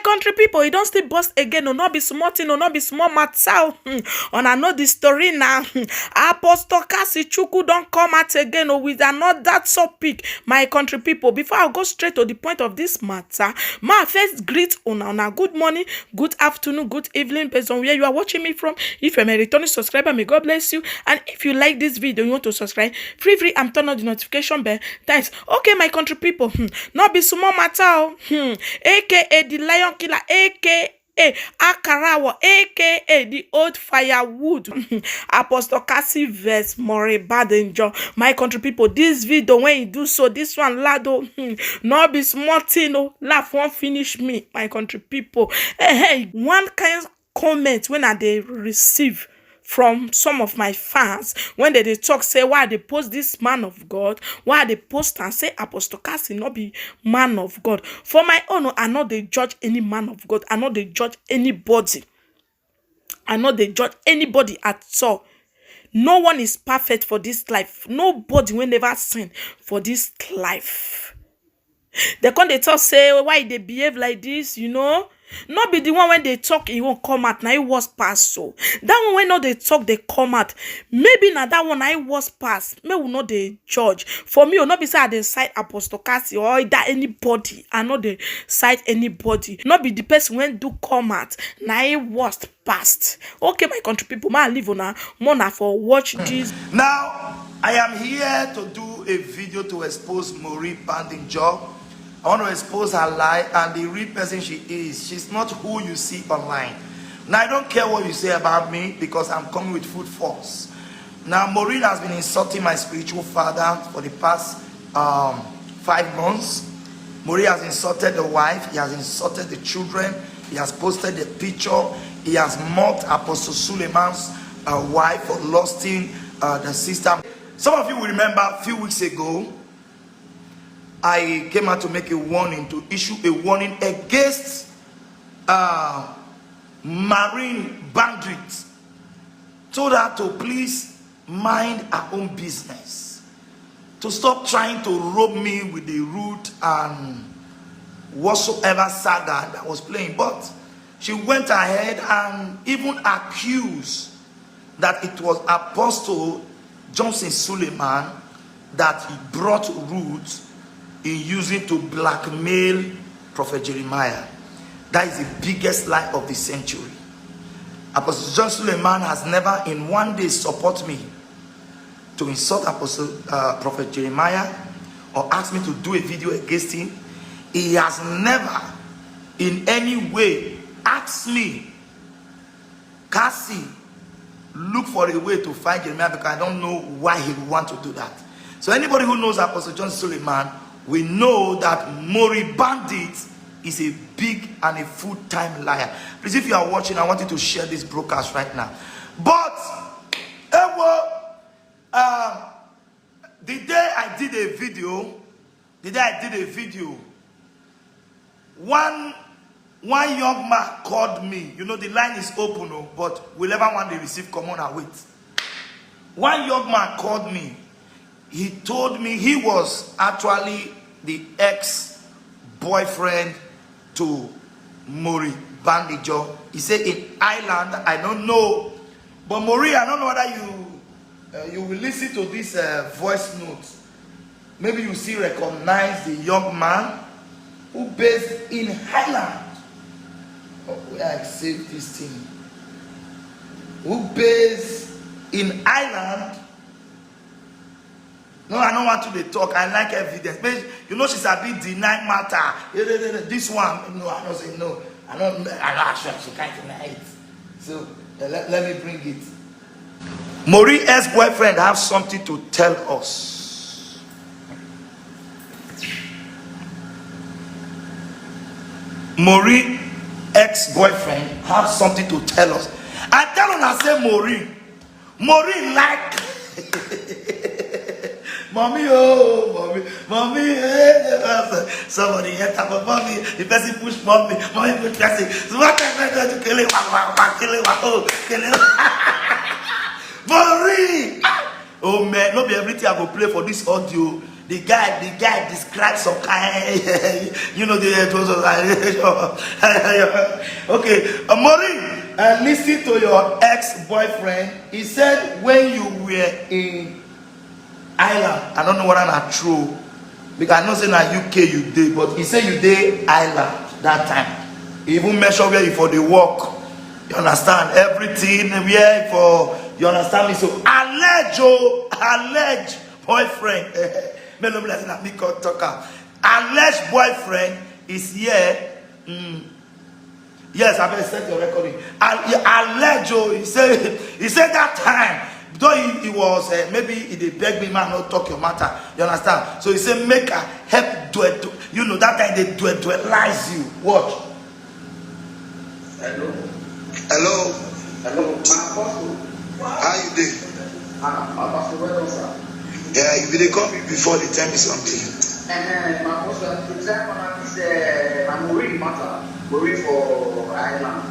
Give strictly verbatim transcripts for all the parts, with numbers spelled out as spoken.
Country people, e don still burst again o. No be small thing o, no be small matter o. Hmm. Una know the story now. Hmm. Apostle Kasi Chukwu don come out again o, with another topic. My country people, before I go straight to the point of this matter, ma first greet una. Una good morning, good afternoon, good evening, based on where you are watching me from. If you're a returning subscriber, may God bless you. And if you like this video, you want to subscribe, free free and turn on the notification bell. Thanks. Okay, my country people, hmm, no be small matter o. Hmm. A K A the lion killer, A K A Akarawo, A K A the old firewood. Apostle Cassie versus Murray Badenjo. My country people, this video when you do so, this one lado, hmm, no be small thing o. Laugh won't finish me, my country people. Hey, hey, one kind comment when I dey receive from some of my fans when they dey talk say why I dey post this man of God, why I dey post and say Apostle Cassie no be man of God. For my own, I no dey judge any man of God. I no dey judge anybody. I no dey judge anybody at all. No one is perfect for this life. Nobody will never sin for this life. They come dey talk say why they behave like this, you know. No be the one when they talk, he won't come out. Now he was pass so. That one when no they talk, they come out. Maybe now that one I was pass. Me will not dey judge. For me, will not be say I dey side Apostle Cassie or that anybody. I know they side anybody. Not be the person when do come out. Now he was past. Okay, my country people, ma leave una more na for watch this. Now, I am here to do a video to expose Maureen Banding Job. I want to expose her lie and the real person she is. She's not who you see online. Now, I don't care what you say about me because I'm coming with full force. Now, Maureen has been insulting my spiritual father for the past um, five months. Maureen has insulted the wife, he has insulted the children, he has posted the picture, he has mocked Apostle Suleiman's uh, wife for lusting uh, the sister. Some of you will remember a few weeks ago, I came out to make a warning, to issue a warning against uh, marine bandits. Told her to please mind her own business, to stop trying to rob me with the root and whatsoever saga that was playing. But she went ahead and even accused that it was Apostle Johnson Suleiman that brought root in using to blackmail Prophet Jeremiah. That is the biggest lie of the century. Apostle John Suleiman has never in one day support me to insult Apostle uh, Prophet Jeremiah or ask me to do a video against him. He has never in any way asked me, Cassie, look for a way to find Jeremiah because I don't know why he would want to do that. So anybody who knows Apostle John Suleiman will know that Mori Bandit is a big and a full-time liar. Please, if you are watching, I want you to share this broadcast right now. But, eh, well, uh, the day I did a video, the day I did a video, one one young man called me. You know the line is open, oh, but whenever one they receive, come on and wait. One young man called me. He told me he was actually the ex-boyfriend to Mori Bandijo. He said in Ireland, I don't know. But Mori, I don't know whether you uh, you will listen to this uh, voice note. Maybe you still recognize the young man who based in Ireland. Oh, where I save this thing. Who based in Ireland? No, I don't want to dey talk. I like evidence. But you know, she's a bit deny matter. Eh, eh, eh, eh, This one, no, I don't say no. I don't. I don't actually. She can't deny it. So uh, let, let me bring it. Mori ex-boyfriend have something to tell us. Mori ex-boyfriend have something to tell us. I tell una say Mori, Mori like mommy, oh mommy, mommy, eh, eh, eh, somebody enter for mommy, the person push mommy, mommy push person. So what am I going to kill him? Wah, wah, wah, kill him, wah, oh, kill him. Mori. Oh man, no be everything I go play for this audio. The guy, the guy describes some kind, you know, the, it was like, okay, uh, Maureen, uh, listen to your ex-boyfriend. He said when you were in Ireland, I don't know what I'm true, because I know say na U K you dey, but he say you dey Ireland that time. He even mention where you for the work. You understand everything, where for, you understand me? So alleged, oh, alleged boyfriend. May no be like say na me come talk am. Alleged boyfriend is here. Mm. Yes, I been set your recording. Al- alleged, oh, he said, he said that time, though he, he was, uh, maybe he dey beg me, man, no talk your matter. You understand? So he said, make I help do it. You know, that time they do it, do it lies you. Watch. Hello. Hello. Hello. My apostle. How you dey? Ah, my apostle, well done, sir. Yeah, you be dey call me before, they tell me something. Eh, my apostle, I be tell una this, eh, my Maureen matter, Maureen for Ireland.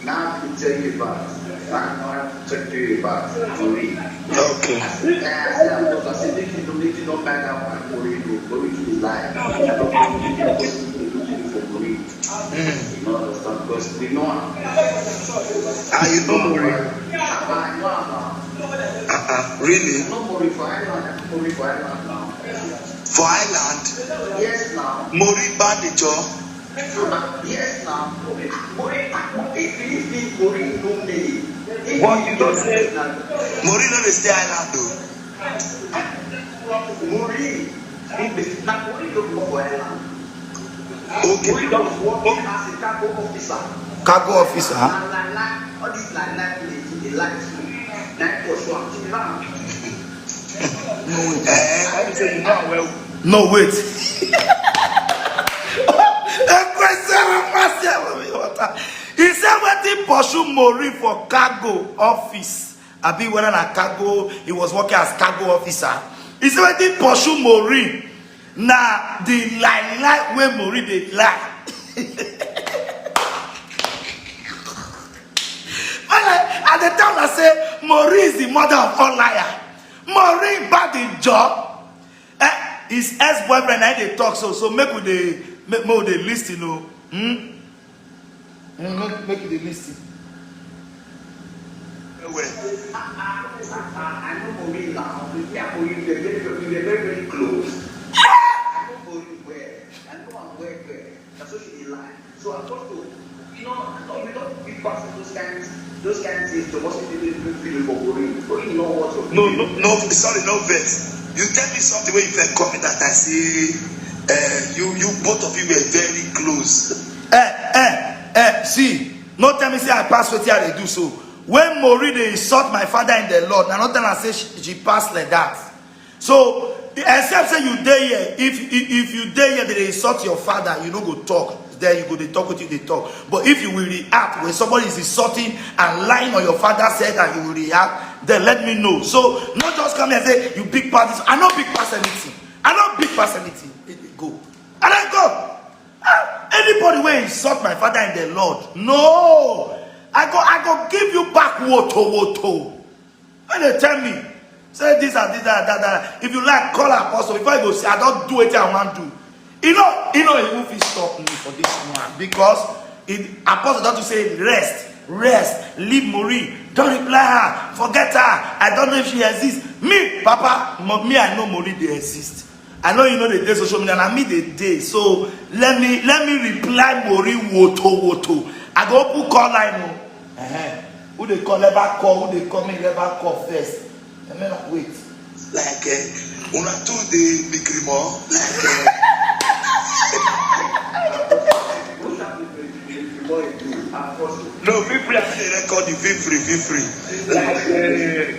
Now I be tell you about. Now I talk to you about Maureen. Okay. Eh, I say, I say, make you no, make you no buy that one, Maureen, Maureen to lie. I don't want to be for Maureen. Mm. You know, understand? Because we know her. Ah, you know Maureen? I know her now. Uh-uh, really? No Maureen for Ireland. No Maureen for Ireland now. For Ireland? Yes, now. Maureen bad the job? Yes, now. Maureen, Maureen, if you think Maureen know me. What you don't say? Maureen no dey stay Ireland, though. Maureen, na Maureen no work for Ireland. Okay. Maureen was working as a cargo officer. Cargo officer? Na lie, lie, all this lie, lie, play, e dey lie. Na it was so. No wait. Eh, I say you know well. No wait. Ekwesịrị mmasị ya bụ ihe ọta. He said wetin pursue Maureen for cargo office. Abi whether na cargo, he was working as cargo officer. He said wetin pursue Maureen na the lie lie wey Maureen dey lie. When I, I dey tell una say Maureen is the mother of all liar. Maureen bad the job. Eh, his ex-boyfriend na him dey talk so, so make we dey, make, make we dey listen o. Hmm? Mm, make, make you dey listen. Well, I, I, I, I know Maureen now. Me and Maureen, we were very, we were very, very close. I know Maureen well. I know am well, well. Na so she dey lie. So I got to, you know, I know you don't be passing those kinds, those kinds of things to most people, people feel for Maureen. Maureen, you know what? No, no, no, sorry, no vex. You tell me something when you first come in that I say, uh, you, you both of you were very close. Eh, eh, eh, see, no tell me say I pass wetin I dey do so. When Maureen dey insult my father in the Lord, na no tell am say she, she pass like that. So, except say you dey here, if, if, if you dey here, they dey insult your father, you no go talk. Then you go dey talk wetin you dey talk. But if you will react when somebody is insulting and lying on your father's head and you will react, then let me know. So, not just come here and say, you big pass this. I no big pass anything. I no big pass anything. Go. And I go. Ah, anybody wey insult my father in the Lord, no. I go, I go give you back woto woto. When they tell me, say this and this, that, that, that. If you like, call apostle. Before you go say, I don't do wetin I want do. You know, you know, he won't fit stop me for this one because it, apostle don't say rest, rest, leave Maureen, don't reply her, forget her. I don't know if she exists. Me, Papa, mo- me, I know Maureen they exist. I know you know they dey social media, and me they dey. So let me, let me reply Maureen woto woto. I go open call line o. Uh-huh. Who they call? Never call. Who they call me? Never call first. I mean, like, wait. Like, uh, una two dey bikrimo. Like, uh, no, feel free. I dey record you. Feel free, feel free. Like, uh,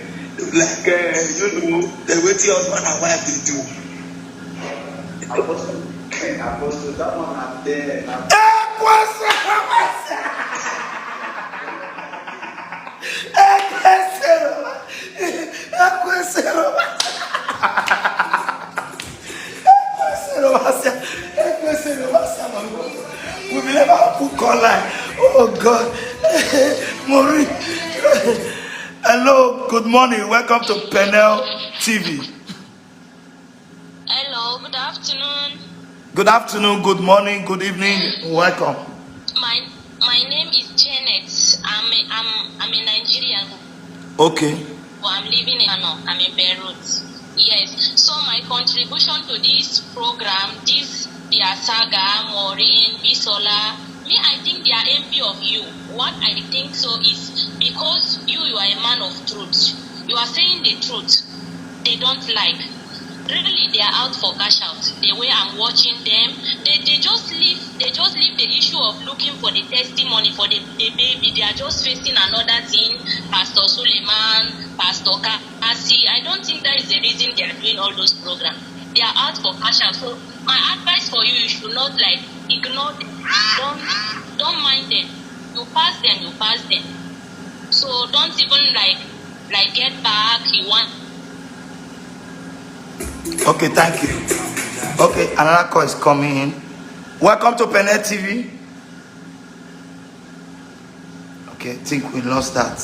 like, uh, you know, the wetin husband and wife dey do. Apostle, Apostle, that one up there. Ekwesịrị mmasị. Ekwesịrị mmasị. Ekwesịrị mmasị. Ekwesịrị mmasị. Ekwesịrị mmasị. We will never open call line. Oh God. Maureen. Hello, good morning. Welcome to Panel T V. Afternoon. Good afternoon, good morning, good evening. Welcome. My my name is Janet. I'm a, I'm I'm a Nigerian. Okay. But I'm living in Kano. I'm in Beirut. Yes. So my contribution to this program, this their saga, Maureen, Bisola, me, I think they are envy of you. What I think so is because you you are a man of truth. You are saying the truth. They don't like. Really, they are out for cash out. The way I'm watching them, they, they just leave they just leave the issue of looking for the testimony for the, the baby. They are just facing another thing. Pastor Suleiman, Pastor Kasi. I don't think that is the reason they are doing all those programs. They are out for cash out. So my advice for you, you should not, like, ignore them. Don't don't mind them. You pass them, you pass them. So don't even, like, like get back. You want Okay, thank you. Okay, another call is coming in. Welcome to Pene T V. Okay, I think we lost that.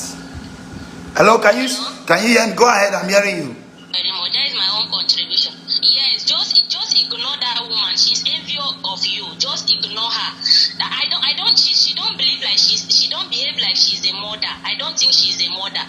Hello, can you can you hear me? Go ahead, I'm hearing you. Very much. That is my own contribution. Yes, just just ignore that woman. She's envious of you. Just ignore her. That I don't I don't she, she don't believe like she's she don't behave like she's a mother. I don't think she's a mother.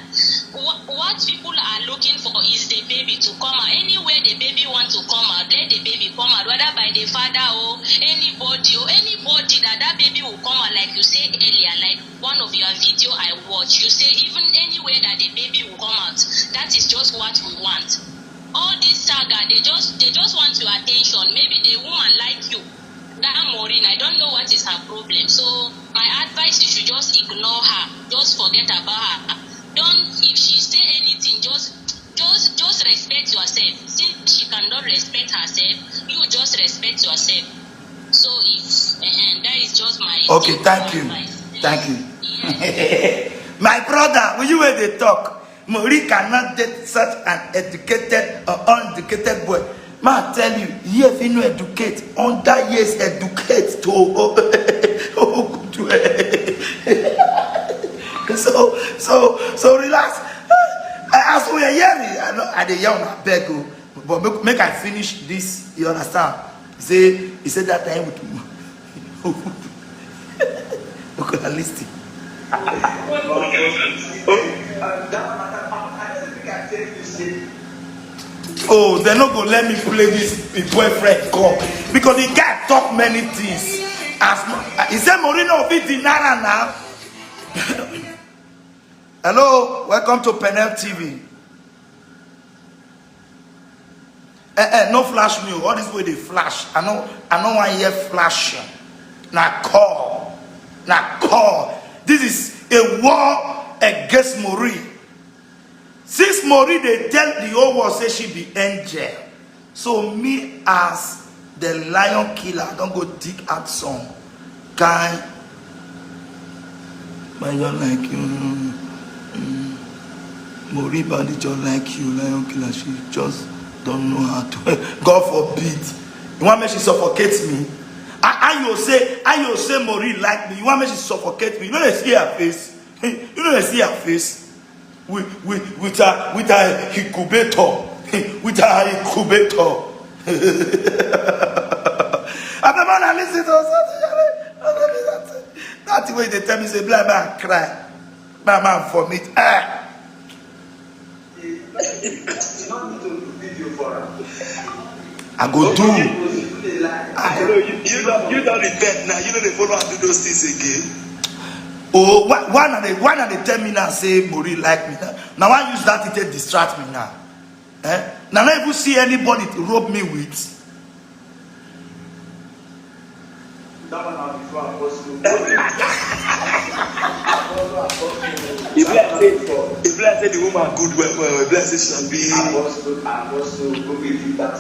What, what people are looking for is the baby to come out. Anywhere the baby want to come out, let the baby come out. Whether by the father or anybody or anybody that that baby will come out, like you say earlier, like one of your video I watch, you say even anywhere that the baby will come out, that is just what we want. All this saga, they just they just want your attention. Maybe the woman like you. That Maureen, I don't know what is her problem. So my advice, you should just ignore her. Just forget about her. Don't, if she say anything, just just just respect yourself. Since she cannot respect herself, you just respect yourself. So if uh, that is just my Okay, thank you. Thank you. My brother, will you where they talk? Mori cannot date such an educated or uneducated boy. Ma tell you, here if you no educate, under years educate to so so so relax. As we are hearing, I know I dey yarn abeg o, but make, make I finish this. You understand? Say he said that time with Uncle Alisti. Oh, they no go let me play this boyfriend call because the guy talk many things. As he said, Morino be dinara now. Hello, welcome to Penel T V. Eh, eh, no flash me. All this way they flash. I know, I know one here flashing. Na call, na call. This is a war against Mori. Since Mori they tell the whole world say she be angel. So me as the lion killer, I don't go dig out some guy. My don't like you. Mm. Mori body just like you, lion killer. She just don't know how to. God forbid. You want me she suffocate me? I, I you say, I you say Mori like me. You want me she suffocate me? You know they see her face. You know they see her face. With with with a with a incubator. With a incubator. I don't want to listen to something. That's the way they tell me say black man cry, black man vomit. Ah. I go do. You don't, you don't repent now. You don't dey follow and do those things again. Oh, why, why not they why not they tell me now say Mori like me now? Now I use that to take distract me now. Eh? Now I never see anybody to rope me with. That one na before apostle. If I say, if I say the woman good well well, if I say she be apostle, apostle, go be fit that.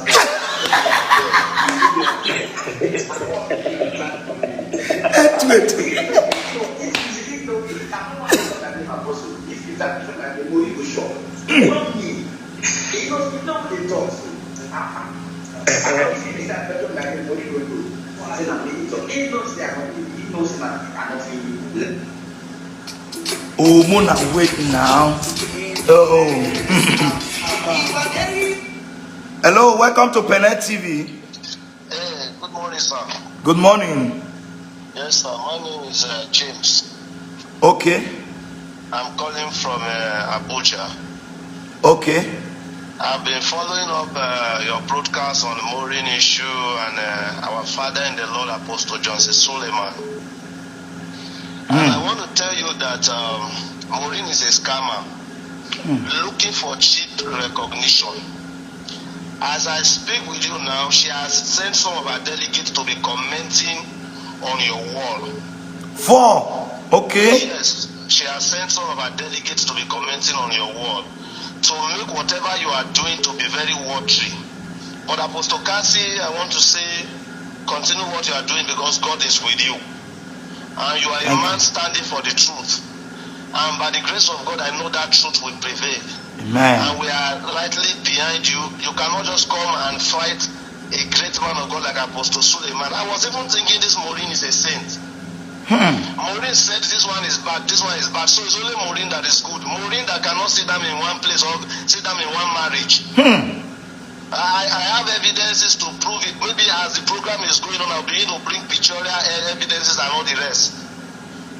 Wait, wait. If you really know me, I don't want to talk about apostle. If you talk about the money, go shop. Not me. He knows, he knows the talk. Ah, ah. I don't see this type of person like the money go do. Say na me talk. He knows they are not me. He knows na I don't feel you. Oh, Mona, wait now. Oh. Hello, welcome to Pene T V. Good morning. Yes, sir. My name is uh, James. Okay. I'm calling from uh, Abuja. Okay. I've been following up uh, your broadcast on the Maureen issue and uh, our father in the Lord, Apostle Johnson Suleiman. And I want to tell you that um, Maureen is a scammer looking for cheap recognition. As I speak with you now, she has sent some of her delegates to be commenting on your wall. Four. Okay. Yes, she has sent some of her delegates to be commenting on your wall to make whatever you are doing to be very watery. But Apostle Cassie, I want to say, continue what you are doing because God is with you. And you are a Thank you. man standing for the truth. And by the grace of God, I know that truth will prevail. And Amen. We are rightly behind you. You cannot just come and fight a great man of God like Apostle Suleiman. I was even thinking this Maureen is a saint. Maureen said this one is bad, this one is bad. So it's only Maureen that is good. Maureen that cannot sit down in one place or sit down in one marriage. I, I have evidences to prove it. Maybe as the program is going on, I'll begin to bring pictorial e- evidences and all the rest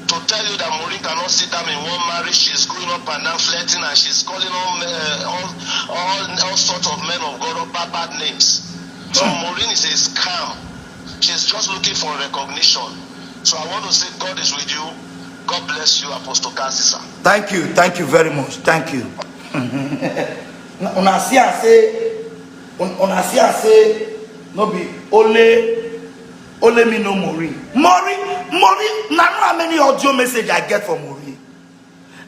to tell you that Maureen cannot sit down in one marriage. She's going up and down flirting, and she's calling all uh, all, all all sorts of men of God up bad, bad names. So Maureen is a scam. She's just looking for recognition. So I want to say God is with you. God bless you, Apostle Cassie, sir. Thank you. Thank you very much. Thank you. Una see am say, un- una see am say, no be only, only me know Maureen. Maureen, Maureen, na know how many audio message I get for Maureen.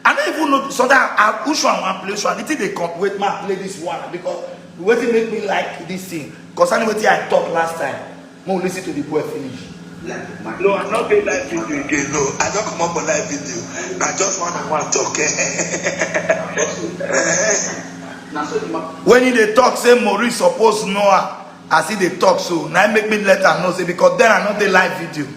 I don't even know. So that I, which one I wan play, which one? The thing dey come. Wait, ma play this one because wetin make me like this thing. Concerning wetin I talk last time, mo listen to the boy finish. No, I no dey live video again. No, I don comot for live video. Na just one on one talk. Eh? When he dey talk say Maureen suppose know her as he dey talk, so na im make me let am know say, because then I no dey live video.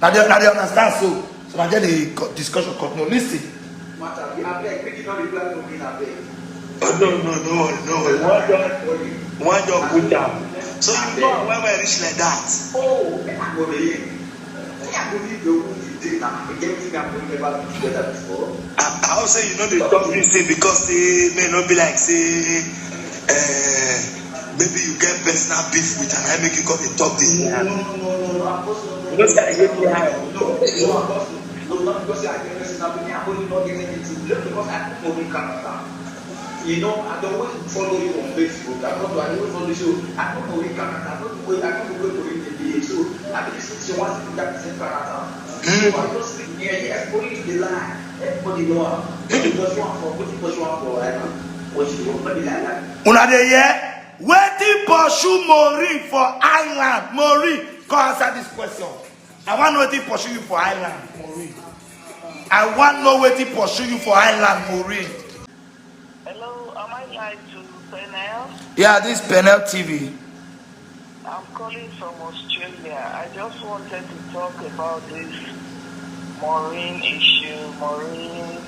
Na dey na dey understand, so so na there the co- discussion continue. Listen. Matter, we abeg, make you no reply to me, abeg. Oh, no, no, no worry, no worry. One just, one just put down. So you know when we reach like that. Oh, make I go dey. Make I go leave the whole thing dey now. E get wetin me and Maureen never do together before. I, I hope say you know the talk this thing because say may not be like say uh, maybe you get personal beef with and I make you come dey talk this thing. No, no, no, no, no. Apostle, no, You know say I hate you. No, no, Apostle. No, not because I get personal beef. Me and Maureen no get anything. Just because I put Maureen character. You know, I don't always follow you on Facebook. I don't, I always follow you. I don't know your character. I don't know where, I don't know where Maureen dey behave. So I believe since you want to be that same character. So I just think, yeah, yes, Maureen is the lie. Everybody know her. What you pursue her for? What you pursue her for? Like, what you want? Nobody like that. Una dey hear? Wetin pursue Maureen for island? Maureen, come answer this question. I wan know wetin pursue you for island, Maureen. I wan know wetin pursue you for island, Maureen. Hello, am I live to Penel? Yeah, this Penel T V. I'm calling from Australia. I just wanted to talk about this Maureen issue, Maureen,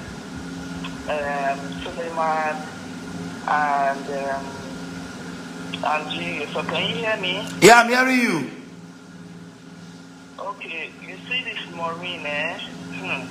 um, Suleiman, and um, and you. So can you hear me? Yeah, I'm hearing you. Okay, you see this Maureen, eh? Hmm.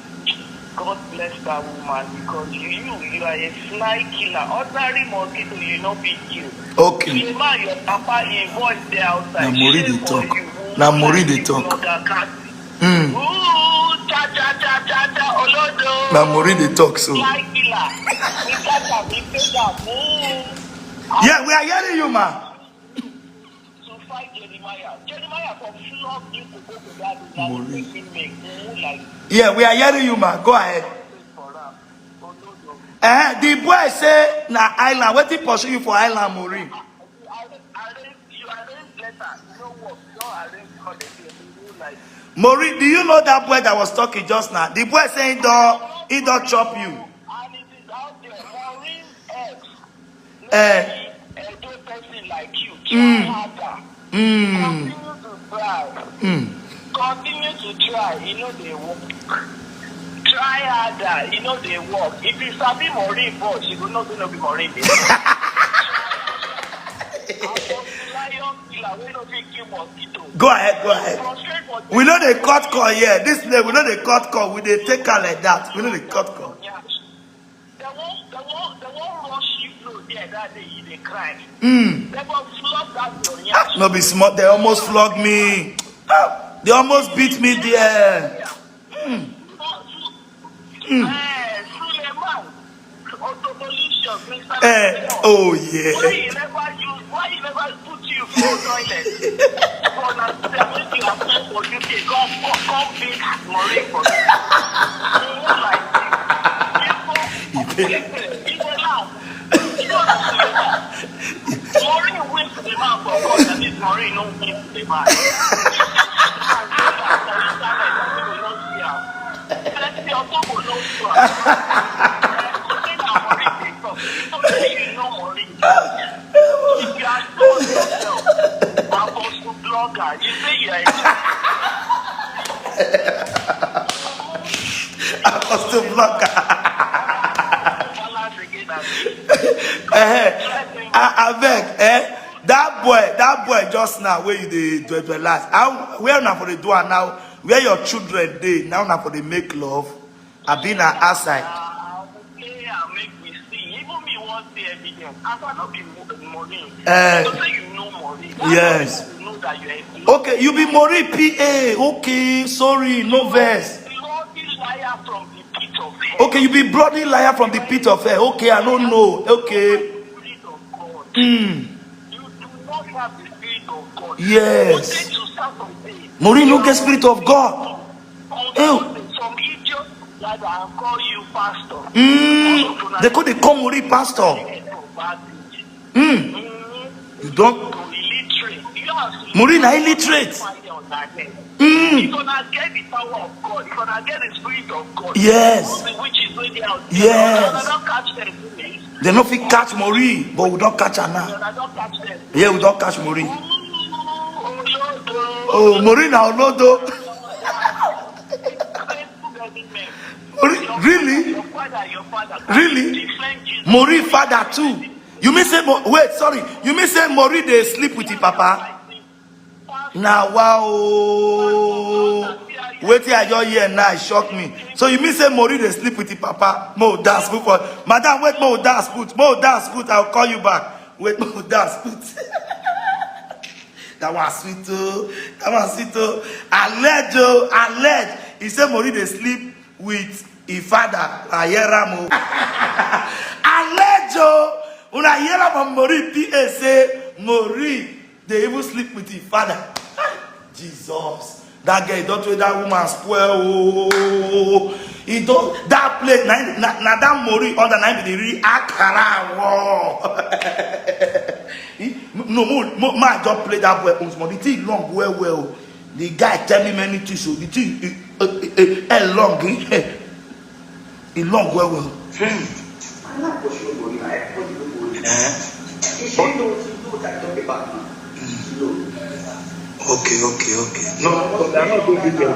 God bless that woman because you, you, you are a fly killer. Ordinary mosquito, you no fit kill. Okay. Suleiman, your papa, him voice dey outside. Na Maureen Shame dey for talk. You. Na Maureen dey Who talk. Oga Cassie? Mm. Ooh, cha cha cha cha cha, Olodo. Na Maureen dey talk so. Fly killer. We catch am, we pay am. Ooh. Yeah, we are hearing you, ma. To fight Jeremiah. Jeremiah for flog you to go to that. That Maureen. Make him make. Ooh, like Yeah, we are hearing you, ma. Go ahead. For am. Olodo. Eh, the boy say na island. Wetin pursue you for island, Maureen? You arrange, you arrange letter. You know what? You don't arrange holiday. You know, like, Maureen, do you know that boy that was talking just now? The boy say he don he don chop you. And it is out there. Maureen X. Eh. A good person like you. Mm. Try harder. Mm. Continue to try. Mm. Continue to try. You know they work. Try harder. You know they work. If you sabi Maureen boss, you go know say no be Maureen dey. Apostle Lion Go ahead, go ahead. We no dey cut call here. This name, we no dey cut call. We dey take her like that. We no dey cut call. The one, the one, the one rush you blow there that day, you dey cry. Mm. They go flog that your nyash. No be small. They almost flog me. Ah, they almost beat me there. Mm. Mm. Eh, Suleiman, Otobolicious, Mister Eh, Suleiman. Oh yeah. Why you never use, why you never put you for toilet? For na seventy you apply for U K, come, come, come big Maureen for me. You know like this. You go, you go now. You know that Suleiman. Maureen win to the man for God, that is Maureen no win to the man. And say that for internet, that people no see am. Plenty of people no see am. Eh, you say na Maureen dey talk. People say you know Maureen. If you are sure of yourself, Apostle Blogger, you say you are a Apostle Blogger. Balance again, abi? Eh, I, I beg, eh? That boy, that boy just now where you dey do it last. How, where una for dey do am now? Where your children dey? Now una for dey make love. I been outside. Ah, okay, I make we see. Even me want see evidence. As I no be mo-, money. Eh. You say you know money. Yes. You know that you are a Okay, you be Mori P A. Okay, sorry, no verse. Bloody liar from the pit of hell. Okay, you be bloody liar from the pit of hell. Okay, I don't know. Okay. Spirit of God. Mm. You do not have the spirit of God. Yes. Monday to Saturday. Mori no get spirit of God. Ew. Some idiot like that and call you pastor. Mm. They call, they call Mori pastor. Mm. You don't. Illiterate. You have Mori na illiterate. Fire on that head. Mm. If una get the power of God, if una get the spirit of God, yes. All the witches wey dey out there, yes. Una don catch them, please. They no fit catch Mori, but we don catch her now. Una don catch them. Yeah, we don catch Mori. Ooh, Olodo. Oh, Mori na Olodo. Mori, really? Your father, your father. Really? Different Jesus. Mori father too. You mean say Mo-, wait, sorry. You mean say Mori dey sleep with him papa? Now, wow. Wetin I just hear now shock me. So you mean say Mori dey sleep with him papa? Mo dance put for. Madam, wait, mo dance put. Mo dance put. I'll call you back. Wait, mo dance put. That was sweet too. That was sweet too. Alleged, oh, alleged. He said Mori dey sleep with him father. I hear am o. Alleged, oh. Una hear am from Mori P A say Mori dey even sleep with him father. Jesus. That girl don throw that woman spoil. Oh, he don that place na, na, na that Mori under na be the real Akara war. No more, more, man just play that boy own small. The thing long well well. The guy tell me many things. So the thing, eh, eh, eh, eh, long. Eh. E long well well. Hmm. Eh? Okay, okay, okay. No, I not going to be there.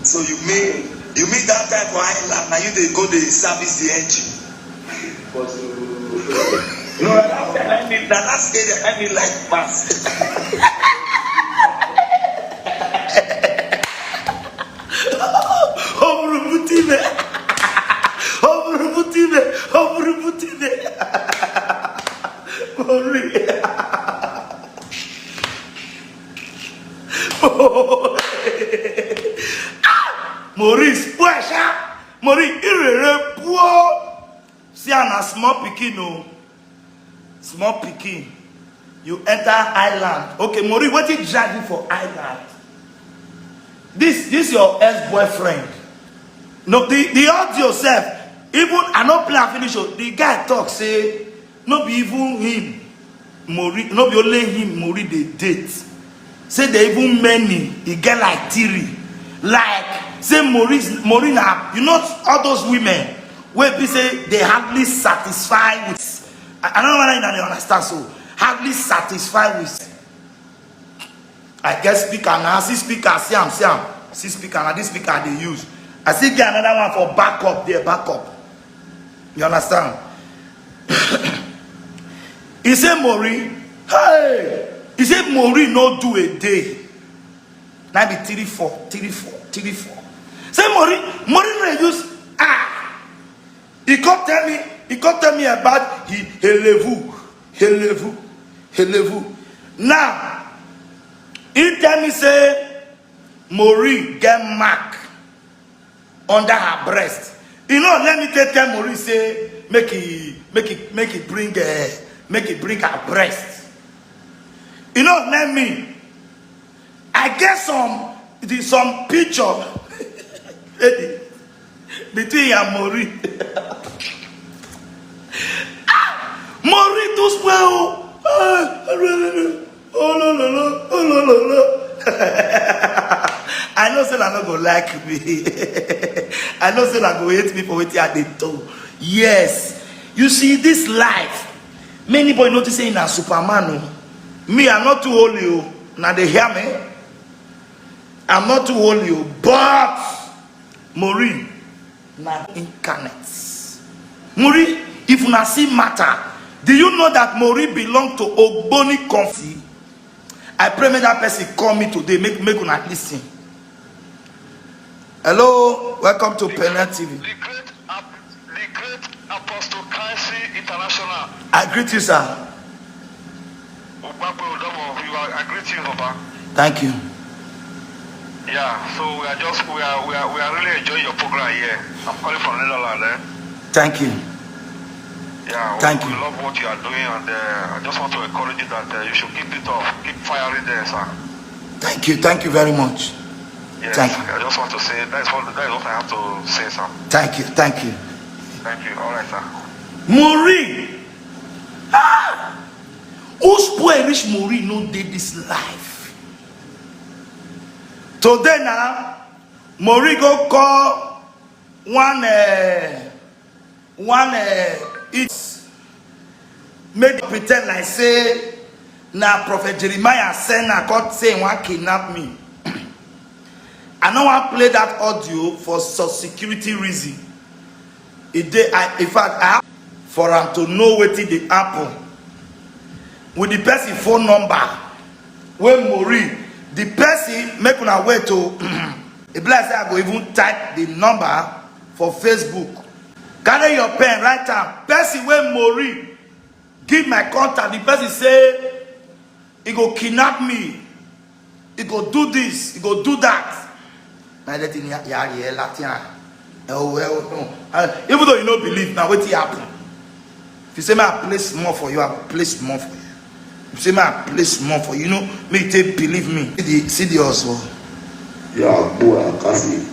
So you mean, you mean that time for island, now you dey go dey service the engine? But, uh, no, that time I mean, that last area I mean like pass. Oburubutime. Oburubutime. Oburubutime. Mori. Mori spoil sha. Mori irere poor. See am na small pikin o. Small pikin. You enter island. Okay, Mori, wetin drag you for island? This, this your ex-boyfriend. No, the, the audio sef, even I no play am finish o. The guy talk say no be even him, Mori, no be only him Mori dey date. Say they even many, e get like three. Like, say Mori, Mori na, you know, all those women wey be say they hardly satisfy with. I, I don't know whether you dey understand. So hardly satisfy with. I get speaker now. I see speaker. See am, see am. See speaker. Now this speaker I dey use. I still get another one for backup there. Backup. You understand? He say Mori, hey, he say Mori no do a day. Na be three four, three four, three four. Say Mori, Mori no dey use, ah. He come tell me, he come tell me about he helevu, helevu, helevu. Now, he tell me say Mori get mark under her breast. You know, let me tell, tell Mori say make he, make he, make he bring, uh, make he bring her breast. You know, let me. I get some, the, some picture between you and Mori. Ah, Mori too spoil. Oh, oh, no, no, no. Oh, no, no, no. Oh, no, no, no. I know say na no go like me. I know say na go hate me for wetin I dey do. Yes. You see, this life, many boys notice say na Superman o. Me, I'm not too holy o. Now they hear me. I'm not too holy o. But Maureen, na incarnate. Maureen, if una see matter, do you know that Maureen belong to Ogboni Confi? I pray make that person call me today, make, make una listen. Hello, welcome to Pena T V. The great ap-, the great Apostle Kansi International. I greet you, sir. Ogbape Odomo, you are, I greet you, Papa. Thank you. Yeah, so we are just, we are, we are, we are really enjoying your program here. I'm calling from Netherlands, eh? Thank you. Yeah, we, thank you, we love what you are doing, and, uh, I just want to encourage you that, uh, you should keep it up, keep firing there, sir. Thank you, thank you very much. Yes, thank you. I just want to say that is what, that is what I have to say, sir. Thank you, thank you. Thank you. All right, sir. Maureen, ah, who spoil reach Maureen no dey this life. Today now, Maureen go call one, uh, one, uh, it make pretend like say na Prophet Jeremiah send na come say he wan kidnap me. I no wan play that audio for some security reason. E dey, I, in fact, I have for am to know wetin dey happen with the person phone number wey Maureen, the person, make una wait o. E be like say I go even type the number for Facebook. Carry your pen, write am. Person wey Maureen give my contact, the person say he go kidnap me, he go do this, he go do that. Na that thing ya, ya, ya, Latin. Eh, oh, eh, oh, no. Ah, even though you no believe, na wetin happen. If you say make I play small for you, I go play small for you. If you say make I play small for you, you know, make you take believe me. See the, see the hustle. Yeah, boy, I can see.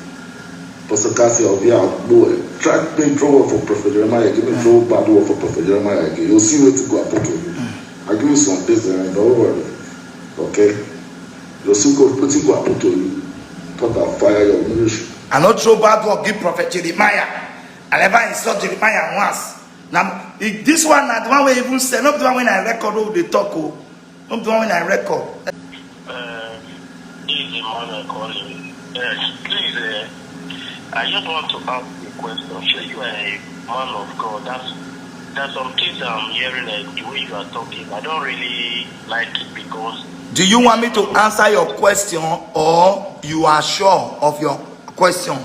Pastor Cassie, yeah, boy. Try to make draw word for Prophet Jeremiah. Give me draw bad word for Prophet Jeremiah again. You'll see wetin go happen to you. I give you some days and don't worry. Okay? You'll see go, wetin go happen to you. Thought I fire your ministry. I no throw bad word give Prophet Jeremiah. I never insult Jeremiah once. Now, this one na the one wey even send, not the one when I record, oh, they talk, oh. Not the one when I record. Uh, this is the man I call him. Yes, please, uh, I just want to ask you a question. Sure, you are a man of God. That's, there's some things I'm hearing, like, the way you are talking. I don't really like it because... Do you want me to answer your question, or you are sure of your question?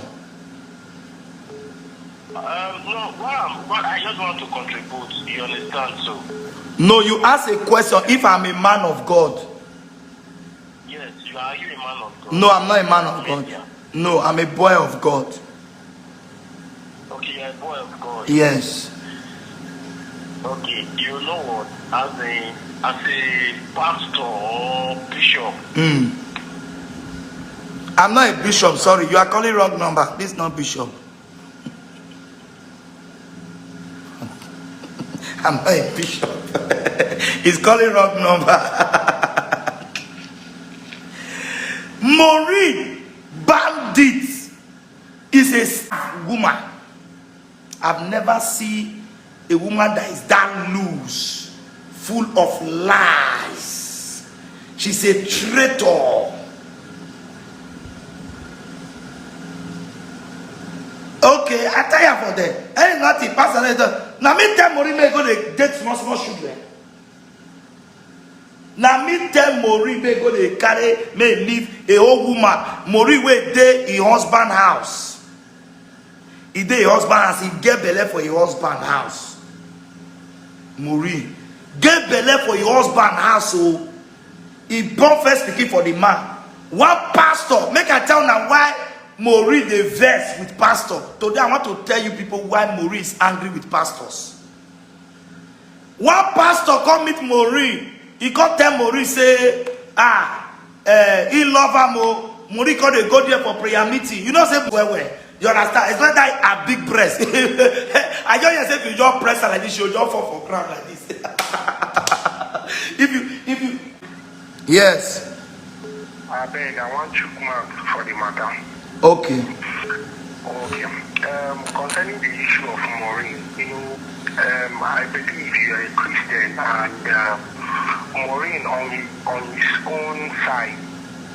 Um, no, what I'm, what I just want to contribute, you understand, so. No, you ask a question if I'm a man of God. Yes, you are, are you a man of God? No, I'm not a man of God. Media. No, I'm a boy of God. Okay, you're a boy of God. Yes. Okay, you know what? As a, as a pastor or bishop. Mm. I'm not a bishop, sorry. You are calling wrong number. This is not bishop. I'm not a bishop. He's calling wrong number. Maureen Bandit is a s-, woman. I've never seen a woman that is that loose, full of lies. She's a traitor. Okay, I tell you for them. Ain't nothing, Pastor. Now me tell Maureen make go dey date small, small children. Na me tell Maureen make go dey carry, make leave a old woman. Maureen wey dey im husband house. E dey im husband house. E get belle for im husband house. Maureen get belle for im husband house o. E born first pikin for the man. One pastor, make I tell una why Maureen dey vex with pastor. Today I want to tell you people why Maureen is angry with pastors. One pastor come meet Maureen. He come tell Maureen say, ah, eh, he love am o. Maureen come dey go there for prayer meeting. You know say well well. You understand? It's like that a big breast. I just hear say if you just press her like this, she'll just fall for ground like this. If you, if you, yes. Abeg, I wan chook mouth for the matter. Okay. Okay. Um, concerning the issue of Maureen, you know, um, I believe you are a Christian, and uh, Maureen on his, on his own side,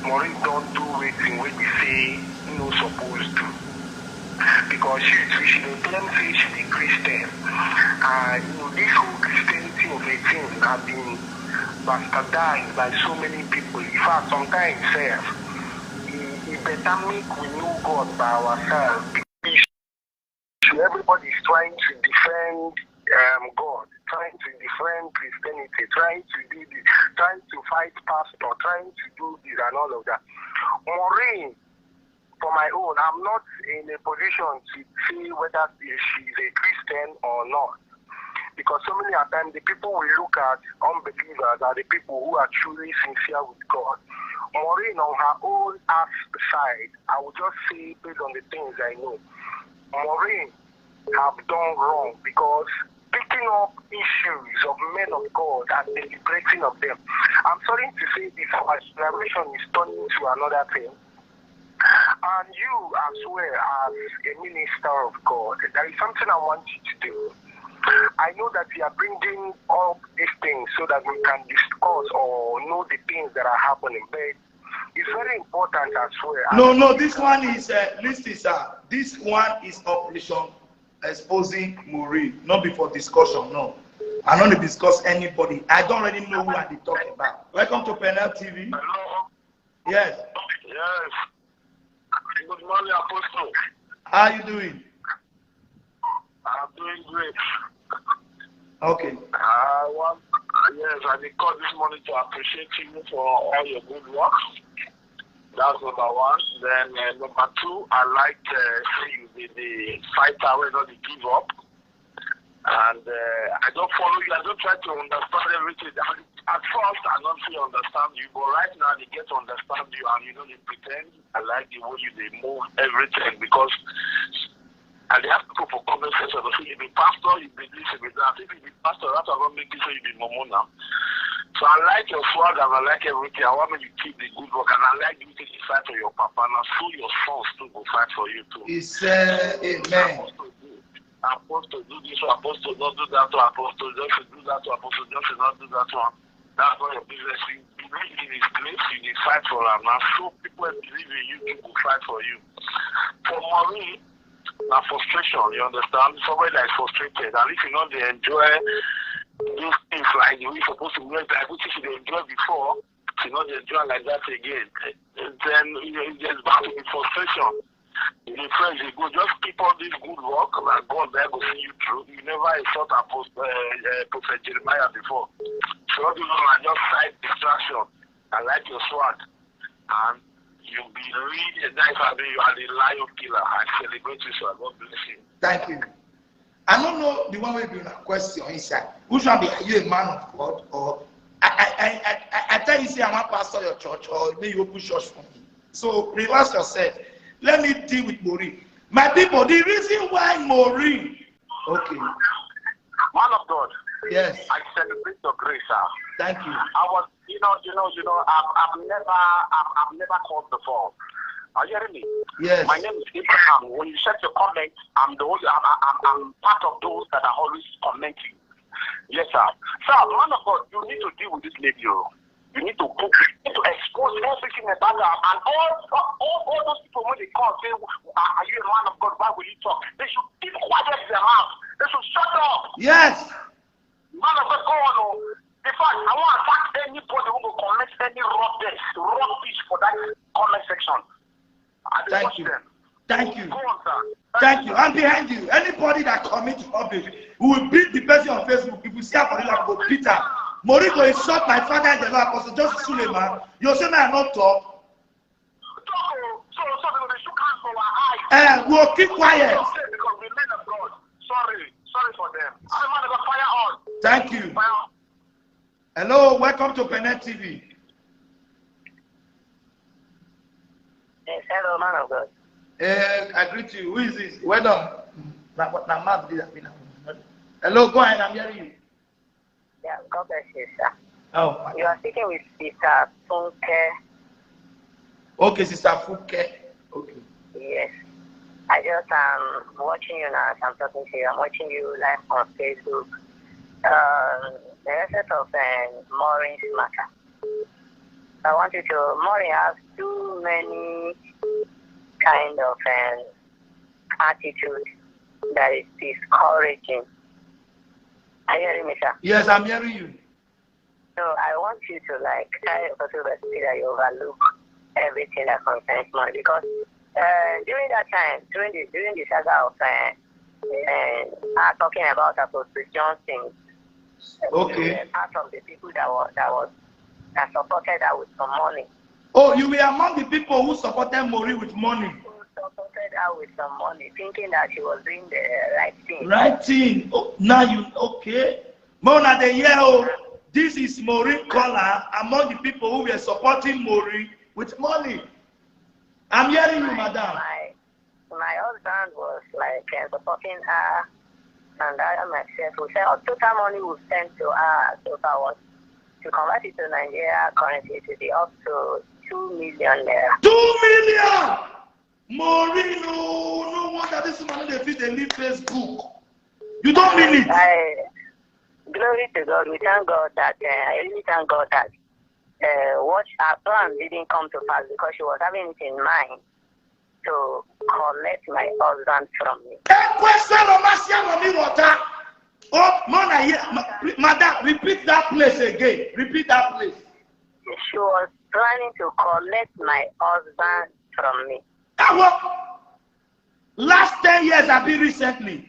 Maureen don do wetin wey be say he no suppose do. Because she too, she dey claim say she be Christian, and you know, this whole Christianity of a thing has been bastardized by so many people. In fact, sometimes sef, e e better make we know God by ourselves. Everybody is trying to defend um, God, trying to defend Christianity, trying to do this, trying to fight pastor, trying to do this and all of that. Maureen, for my own, I'm not in a position to say whether she's a Christian or not. Because so many a times the people we look at, unbelievers, are the people who are truly sincere with God. Maureen, on her own ass side, I will just say, based on the things I know, Maureen have done wrong because picking up issues of men of God and deliberating of them. I'm sorry to say this, our generation is turning to another thing. And you, as well as a minister of God, there is something I want you to do. I know that you are bringing up these things so that we can discuss or know the things that are happening, but it's very important as well. No, no, this one is, uh, listen, sir. This one is operation exposing Maureen, not be for discussion, no. I don't discuss anybody. I don't already know who I dey talk about. Welcome to Panel T V. Hello? Yes. Yes. Good morning, Apostle. How you doing? I'm doing great. Okay. I want, yes, I dey call this morning to appreciate you for all your good work. That's number one. Then uh, number two, I like uh, say you be the fighter wey no dey give up. And uh, I don follow you. I don try to understand everything. At, at first, I don't really understand you, but right now, I dey get to understand you, and you no dey pretend. I like the way you dey move everything because I dey ask people for comment section to say you be pastor, you be this, you be that. If you be pastor, that's why I don make you say you be mumu now. So I like your swag and I like everything. I want make you keep the good work, and I like you take the side for your papa. Now so your sons too go fight for you too. It's uh, amen. Apostle do, apostle do this one, apostle not do that one, apostle just do that one, apostle just not do that one. That's not your business. You believe in his place, you dey fight for am. Now so people wey believe in you, you go fight for you. For Maureen, na frustration, you understand? Somebody that is frustrated, and if you no dey enjoy those things like the way you suppose to enjoy, like wetin she dey enjoy before, she no dey enjoy like that again. Then you know, there's bound to be frustration. The friends dey go, just keep on this good work, and God na go see you through. You never insult Apostle, uh, uh, Prophet Jeremiah before. So all those ones are just side distraction. I like your swag, and you be really nice. I mean, you are the lion killer. I celebrate you, sir. God bless you. Thank you. I don't know the one wey be una question inside. Which one be, are you a man of God, or I I I I, I tell you say I wan pastor your church, or make you open church for me. So relax yourself. Let me deal with Maureen. My people, the reason why Maureen. Okay. Man of God, Yes. I celebrate your grace, sir. Thank you. I was, you know, you know, you know, I've, I've never, I've, I've never called before. Are you hearing me? Yes. My name is Abraham. When you check your comments, I'm the only, I'm, I'm, I'm part of those that are always commenting. Yes, sir. Sir, man of God, you need to deal with this lady. Oh. You need to put, you need to expose everything about her and all, all, all those people when they come say, are, are you a man of God? Why will you talk? They should keep quiet their mouth. They should shut up. Yes. Man of God, go on. Oh. In fact, I want to attack anybody who go comment any rubbish, rubbish for that comment section. I dey Thank watch you. Them. Thank you. Go on, sir. Thank you. I'm behind you. Anybody that commits rubbish, we will beat the person on Facebook. If we see her for the land, we go beat her. Mori go insult my father in the Lord, Apostle Joseph Suleiman. You say, "Man, I not talk." Talk, oh. So, so they will shook hands for our eyes. Eh, we'll keep quiet. Okay, because we men of God. Sorry, sorry for them. I want to fire on. Thank you. Fire on. Hello, welcome to Benin T V. Yes, hello, man of God. Eh, I greet you. Who is this? Well done. Na, na, na, hello, go ahead. I'm hearing you. Yeah, God bless you, sir. Oh, You are speaking with Sister Funke. Okay, Sister Funke. Okay. Yes. I just am watching you now as I'm talking to you. I'm watching you live on Facebook. Um, the essence of uh, Maureen's matter. I want you to, Maureen has too many kind of um, attitude that is discouraging. Are you hearing me, sir? Yes, I'm hearing you. So I want you to like tell your person that you overlook everything that concerns money because uh, during that time, during the during the saga of uh, uh, uh, talking about Apostle Johnson, Okay. uh, part of the people that was that was that supported her with some money. Oh, you were among the people who supported Mori with money. Who supported her with some money, thinking that she was doing the right thing. Right thing. Oh, now you okay. Mona the year old. This is Maureen Collar among the people who were supporting Mori with money. I'm hearing you, madam. My my husband was like uh, supporting her and I myself. We said all total money we sent to her so far was to convert it to Nigeria currency to be up to two million naira. Two million! Maureen, no, no wonder this woman no dey fit dey leave Facebook. You don't mean it. I, glory to God. We thank God that uh, I really thank God that uh, what our plan didn't come to pass because she was having it in mind to collect my husband from me. Ekwesịrọ masị ya mami water. Oh, Mona here. Ma- re- Madam, repeat that place again. Repeat that place. She was planning to collect my husband from me. That work. Last ten years, I be recently.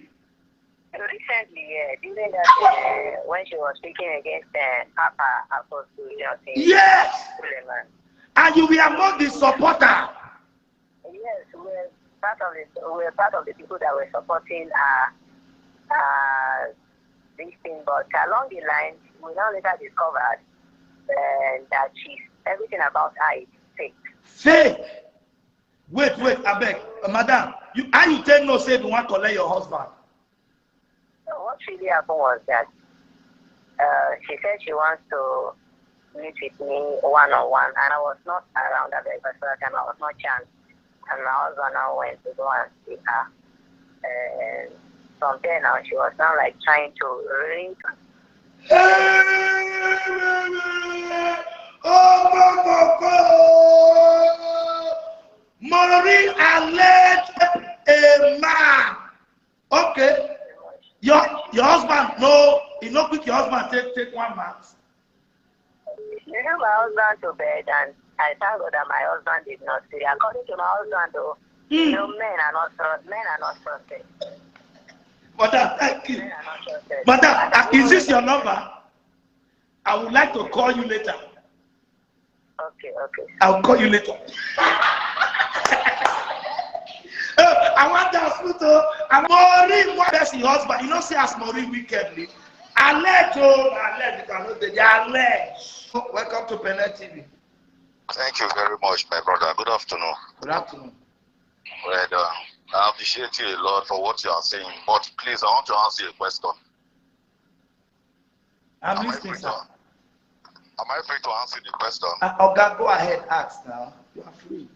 Recently, yeah, during that uh, when she was speaking against uh, Papa Apostle Johnson Yes. Suleiman. And you were among the supporter. Yes, we're part of it. We're part of the people that were supporting uh, uh, this thing, but along the line, we now later discovered uh, that she's everything about her is fake. Faith. Wait, wait, abeg, madam. You how you take know say you wan collect your husband? So what really happened was that uh, she said she wants to meet with me one on one, and I was not around at that particular time. I was not chance, and my husband now went to go and see her. And from there now, she was now like trying to ring. Maureen alleged a man. Okay. Your your husband no, he no quick your husband take take one month. You know, my husband to bed, and I thank God that my husband did not see. According to my husband, though, you know, men are not trust, men are not trusted. Madam, thank you. Men are not trusted. Madam, uh, is this your number? I would like to call you later. Okay, okay. I'll call you later. Eh, I want to ask you to. I'm Maureen, what person your husband? You know, say as Maureen wickedly. Alleged, oh, alleged, you cannot say they allege. Welcome to Benin T V. Thank you very much, my brother. Good afternoon. Good afternoon. Well done. I appreciate you a lot for what you are saying, but please, I want to ask you a question. I'm Am I listening, free to, sir. Am I free to answer the question? Uh, Oga, go ahead, ask now. You are free.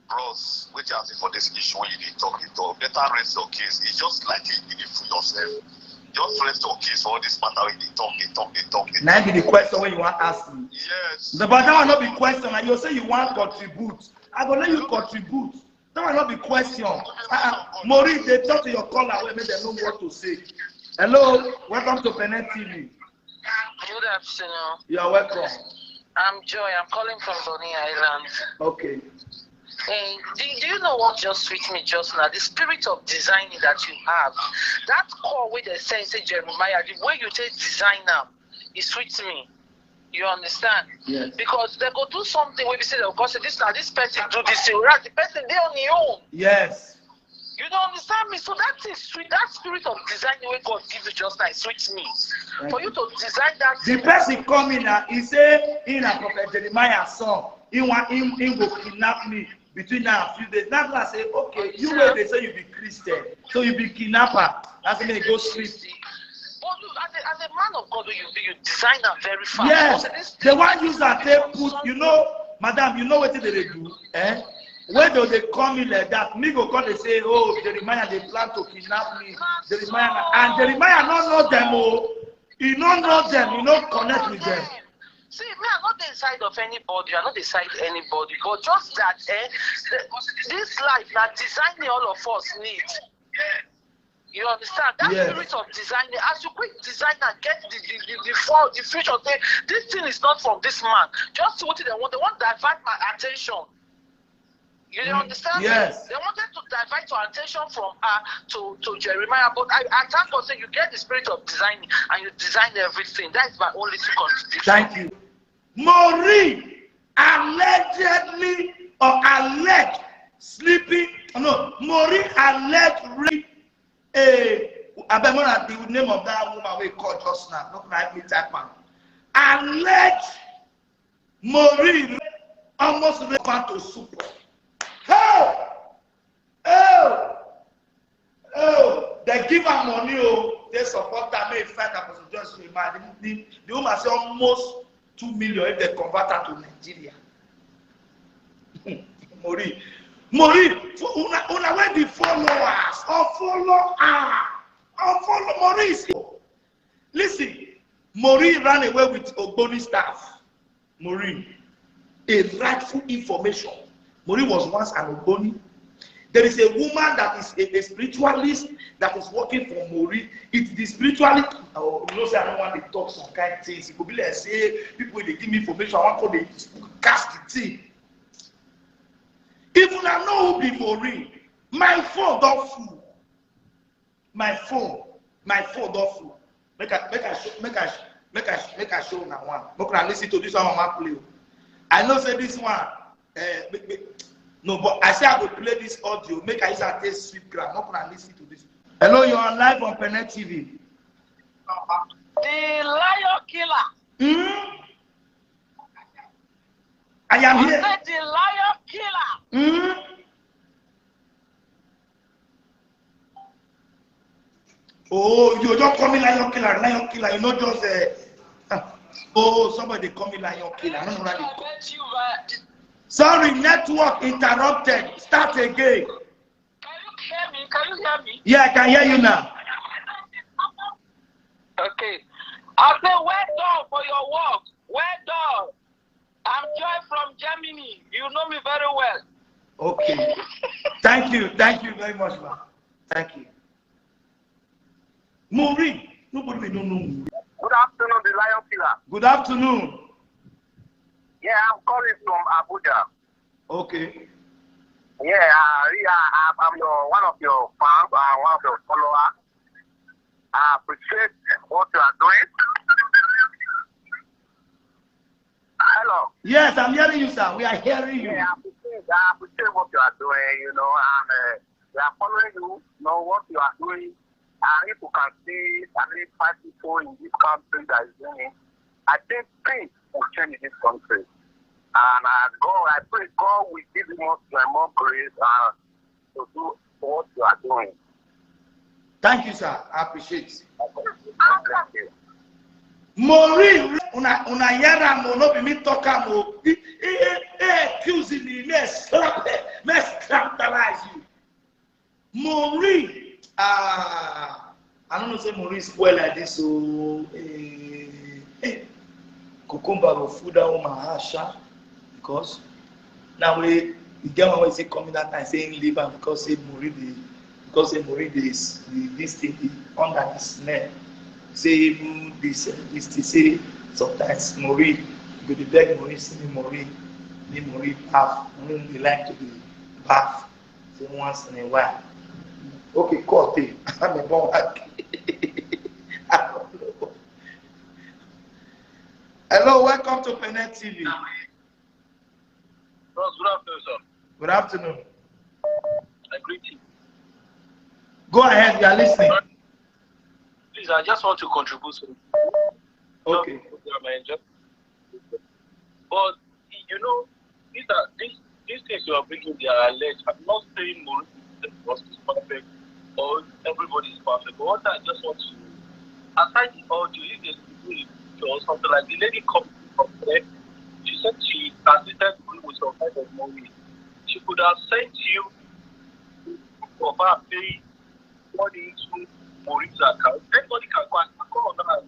Bros, which are for this issue when you did talk it up? Better rest your case. It's just like you did it for yourself. Just rest your case for all this matter when they talk, they talk, they talk, they Now talk. be the question when you want to ask me. Yes. The but that one not be question. And you say you want to contribute. I go let you contribute. That one not be question. Uh-uh. Maurice, they talk to your caller. Wait, make them know what to say. Hello, welcome to Benin T V. Good afternoon. You are welcome. I'm Joy. I'm calling from Bonny Island. Okay. Hey, do, do you know what just sweet me just now? The spirit of designing that you have. That call wey dem send say Jeremiah, the way you take design am, e sweet me. You understand? Yes. Because dem go do something wey be say dem go say this na this person do this thing, whereas the person dey on him own. Yes. You don't understand me? So that is sweet. That spirit of design wey God give you just now, e sweet me. Thank For you. You to design that The thing. Person come in and he say, "In a Prophet Jeremiah son, he want him, him go kidnap me between now and few days." That's why I say, "Okay, you wey dey say you be Christian, so you be kidnapper." That's me go sleep. But you, as a, as a man of God, you be you design am very fast. Yes, Because this they want use am take put. You know, madam, you know wetin dem dey do? Eh? When they dey call me like that, me go come dey say, "Oh, Jeremiah dey plan to kidnap me." Jeremiah na-, and Jeremiah no know them o. He no know them. He no connect with them. See, me, I no dey side of anybody. I no dey side anybody. But just that, eh, the, this life na designing all of us need. You understand? That Yes. Spirit of designing, as you quick design and get the the the, the, for, the future, say this thing is not from this man. Just see what they want. They want to divert my attention. You dey Mm, understand? yes. They wanted to divert your attention from her to, to Jeremiah, but I, I thank God say you get the spirit of designing and you design everything. That is my only two contribution. Thank you. Maureen allegedly or alleged sleeping. No, Maureen alleged rape. A, abeg, make una, the name of that woman wey call just now. No, na me type am. Alleged Maureen almost rape am to soup. Hey! Oh! Oh! They give am money o. They support am. Make fight am for just a man. The, the, the woman say almost two million if they convert her to Nigeria. Maureen, Maureen, for una, una wey be followers or follow her or follow Maureen. Listen, Maureen ran away with Ogboni staff. Maureen, a rightful information. Maureen was once an Ogboni. There is a woman that is a, a spiritualist that is working for Maureen. It's the spiritualist. Oh, you know, say I don't want to talk some kind of things. It could be like say people dey give me information. I want to dey cast the thing. If una know who be Maureen, my phone don full. My phone, my phone don full. Make I, make I, show, make I, make I, make I show una one. Make una listen to this one. I wan play o. I know say this one. Uh, make, make, no, but I say I go play this audio. Make I use am take sweep ground. Make una listen to this. Hello, you're on live on Pene T V. The lion killer. Hmm? I am I here. Said the lion killer. Hmm? Oh, you just call me lion killer, lion killer. You know, just uh, ah. Oh, somebody call me lion killer. I don't know what they call. I bet you, but Sorry, network interrupted. Start again. Can you hear me? Can you hear me? Yeah, I can hear you now. Okay. I say, well done for your work. Well done. I'm Joy from Germany. You know me very well. Okay. Thank you. Thank you very much, man. Thank you. Maureen. Nobody may don't know Maureen. Good afternoon, the Lion Killer. Good afternoon. Yeah, I'm calling from Abuja. Okay. Yeah, uh, yeah, I'm, I'm your one of your fans and one of your followers. I appreciate what you are doing. Hello. Yes, I'm hearing you, sir. We are hearing you. Yeah, I appreciate, I appreciate what you are doing. You know, and uh, we are following you. You know what you are doing. And if you can see at least five people in this country that is doing it, I think things will change in this country. And uh, God, I pray God will give you more strength, more grace, uh, to do what you are doing. Thank you, sir. I appreciate. Thank you. Maureen, una una hear am o, no be me talk am o. He he he accuse me, me slap, me scandalize you. Maureen, ah, I don't know say Maureen spoil like this o. Eh, eh. Cucumber go full that woman heart sha, because now we, we get one wey say coming that time say him leave am because say Maureen dey, because say Maureen dey s-, dey this thing dey under the snare. Say even this uh, this thing say Sometimes Maureen, you go dey beg Maureen, see me Maureen, me Maureen baff. Maureen dey like to dey baff. Say once in a while. Okay, call dey. I'm a born. Hello, welcome to Pene T V. Bros, good afternoon, sir. Good afternoon. I greet you. Go ahead, we are listening. Please, I just want to contribute something. Okay. But you know, these are these these things you are bringing, they are alleged. I'm not saying Maureen was perfect or everybody is perfect. But what I just want to, aside the audio, if there's a video or something like, the lady come come there, she said she assisted Maureen with some kind of money. She could have sent you for her pay money into Maureen's account. Anybody can go and call on her.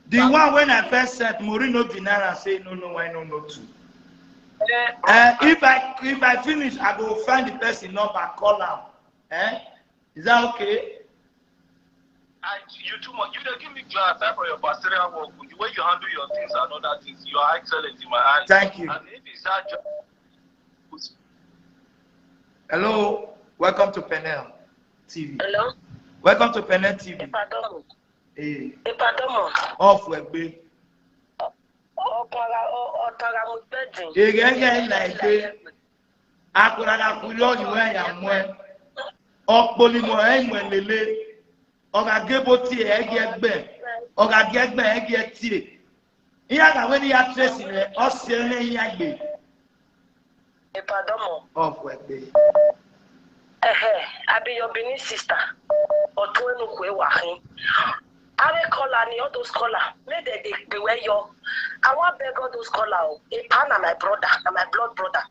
The one when I first said, Maureen no deny and say no, no, why no, no too. Eh, Uh, if I if I finish, I go find the person number, call am. Eh? Is that okay? And you too much. You don't give me joy aside from your pastoral work. The way you handle your things and other things, you are excellent in my eyes. Thank you. And if it's that job, Hello, welcome to Pene T V. Hello, Welcome to Pene T V. Ipadomo. Hey, Ipadomo. off we be. Ọkọra ọtara mo gbẹdin. Ege ege na ike. Akura na kuri ọyụ we ya mwe. Ọkpọlimo enwe lele. Ọ ga-aga ebe o tie ege egbe. Ọ ga-aga egbe ege tie. Ihe a ga-enwe n'ihe tracy na ọ sị onye ihe gbe. Ipadomo. Off we be. Ehe, I be your Benin sister. Otu enu kwe wahin. Are caller ni all those caller. Make dem dey gbewe yo. I wan beg all those caller o. Ipa na my brother, na my blood brother.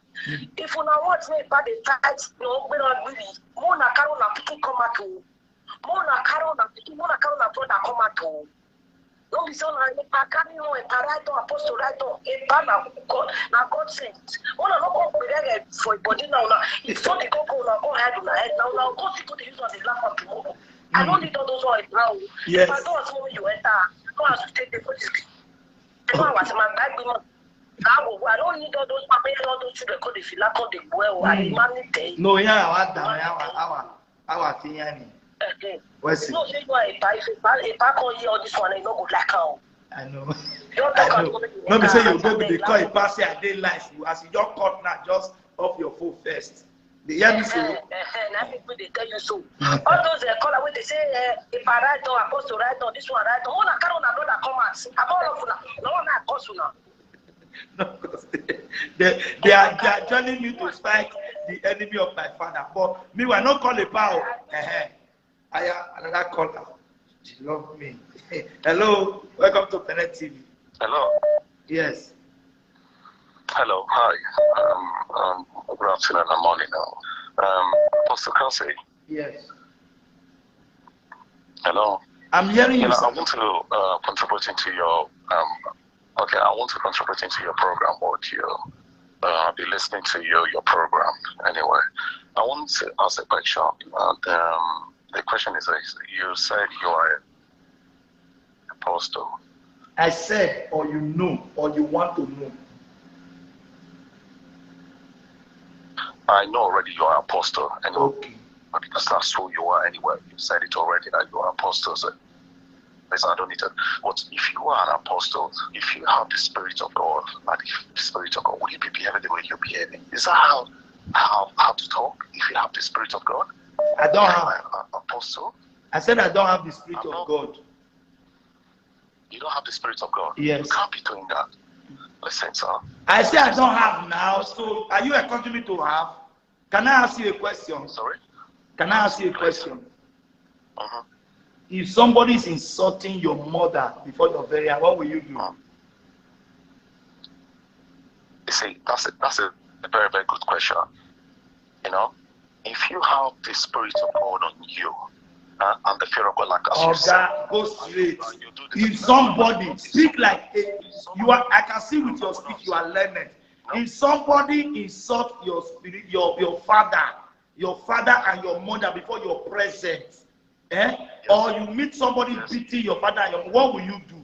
If una want make Ipa dey tight, no gbera gbiri. Mo na carry una pikin come out o. Mo na carry una pikin, mo na carry una brother come out o. No be so na Ipa carry on, Ipa right on, apostle right on. Ipa na God, na God sent. Mo na no come gbere for body now na. If something go go na go hide una head now na go see go dey use on the laugh am tomorrow. I no need all those ones now. Yes. If I don't want you enter, no as you take the police. No I was my bag be money. Now I don't need all those people, all those children call the fila call the well. I dey manage them. No, yeah, our down, our our our thing yani. Eh, eh. What's it? No, say you are a pa, if a pa, a pa call you all this one, I no go like how. I know. Your I talk know. and No be say you go and be dey call a pass say I dey life. As you just cut now, just off your phone first. They hear me Eh, so. eh, eh, na people dey tell you so. All those uh, caller wey dey say eh, if I write down, apostle write down, this one write down. Una carry una brother come out. I call up una. No one I curse una. No, 'cause they, they, they are they are joining me to fight the enemy of my father. But meanwhile, no call a power. Uh-huh. I have another caller. She love me. Hello, welcome to Pene T V. Hello. Yes. Hello. Hi. Um, um, good afternoon and morning now. Um, Pastor Kelsey. Yes. Hello. I'm hearing You you. know, I Sir. want to uh, contribute into your. Um, okay, I want to contribute into your program, what you. Uh, I'll be listening to your your program anyway. I want to ask a question. And, um, the question is this: You said you are an apostle. I said, or you know, or you want to know. I know already you are apostle anyway, Okay. Because that's who you are anyway. You said it already that you are apostle. So please, I don't need to. But if you are an apostle, if you have the Spirit of God, like the Spirit of God, will you be behaving the way you're behaving? Is that how how how to talk? If you have the Spirit of God, I don't am have. I an apostle? I said I don't have the spirit I'm of not- God. You don't have the Spirit of God. Yes. You can't be doing that. Listen, sir. I say I don't have now. So are you encouraging me to have? Can I ask you a question? Sorry. Can I ask you a question? Uh-huh. If somebody is insulting your mother before your burial, what will you do? You see, that's a, that's a very, very good question. You know, if you have the Spirit of God on you uh, and the fear of God, like as you said, Oga, go straight. You do the If somebody speak like a, you are, I can see with your speech you are learned. If somebody insult your spirit, your your father, your father and your mother before your presence, eh? Or you meet somebody beating your father and your, what will you do?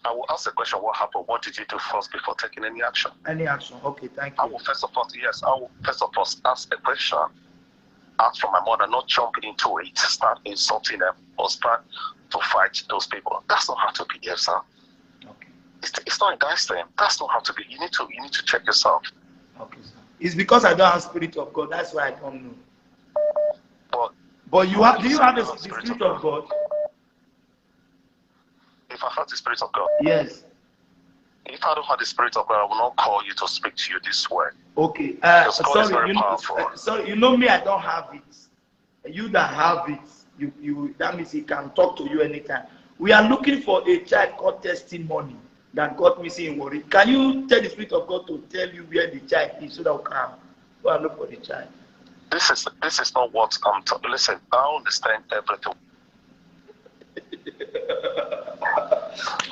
I will ask the question, what happened? What did you do first before taking any action? Any action? Okay, thank I you. Will first of all, yes, I will first of all ask a question. Ask for my mother, not jumping into it, start insulting them or start to fight those people. That's not how to behave, sir. Okay. It's, it's not a nice thing. That's not how to be. You need to you need to check yourself. Okay, sir. It's because I don't have spirit of God. That's why I don't know. But But you have, do you have the, Spirit the of spirit of God? If I had the Spirit of God, Yes. If I don't have the Spirit of God, I will not call you to speak to you this way. Okay. Uh, Because God is sorry, very you know, powerful. uh, sorry, you know me. I don't have it. You that have it, you you that means he can talk to you anytime. We are looking for a child called Testimony that got missing in Warri. Can you tell the Spirit of God to tell you where the child is so that we can go and look for the child? This is this is not what I'm talking. Listen, I understand everything.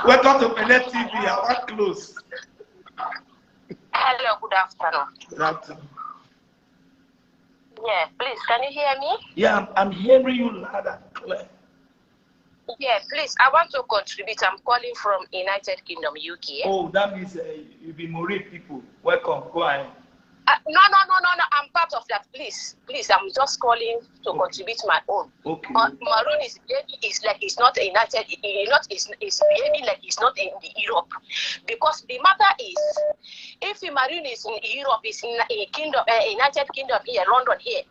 Welcome to Benin T V. I want close. Hello, good afternoon. Good afternoon. Yeah, please, can you hear me? Yeah, I'm, I'm hearing you loud and clear. Yeah, please, I want to contribute. I'm calling from United Kingdom, U K. Oh, that means uh, you be Maureen people. Welcome. Go ahead. Uh, no, no, no, no, no. I'm part of that. Please, please, I'm just calling to contribute my own. Okay. But Maroon is behaving is like he's not a United. He's not is is behaving like he's not in Europe, because the matter is, if Maroon is in Europe, is in, in Kingdom, uh, United Kingdom here, London here,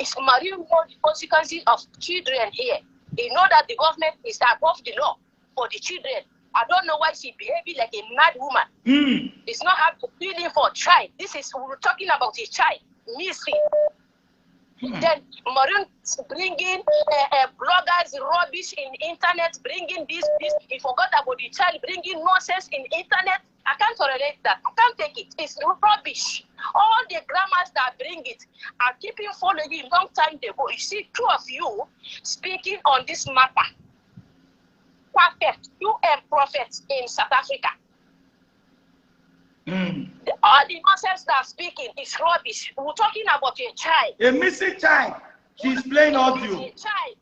is Maroon know the consequences of children here. They know that the government is above the law for the children. I don't know why she behaving like a mad woman. Mm. It's not have the feeling for child. This is we're talking about a child missing. Then Maroon bringing uh, uh, bloggers rubbish in internet, bringing this this. He forgot about the child bringing nonsense in internet. I can't tolerate that. I can't take it. It's rubbish. All the grammars that bring it, I keep him following you long time ago. You see, two of you speaking on this matter. Perfect. You and prophets in South Africa. Mm. The, all the nonsense that are speaking is rubbish. We're talking about a child. A missing child. She's playing audio. A child.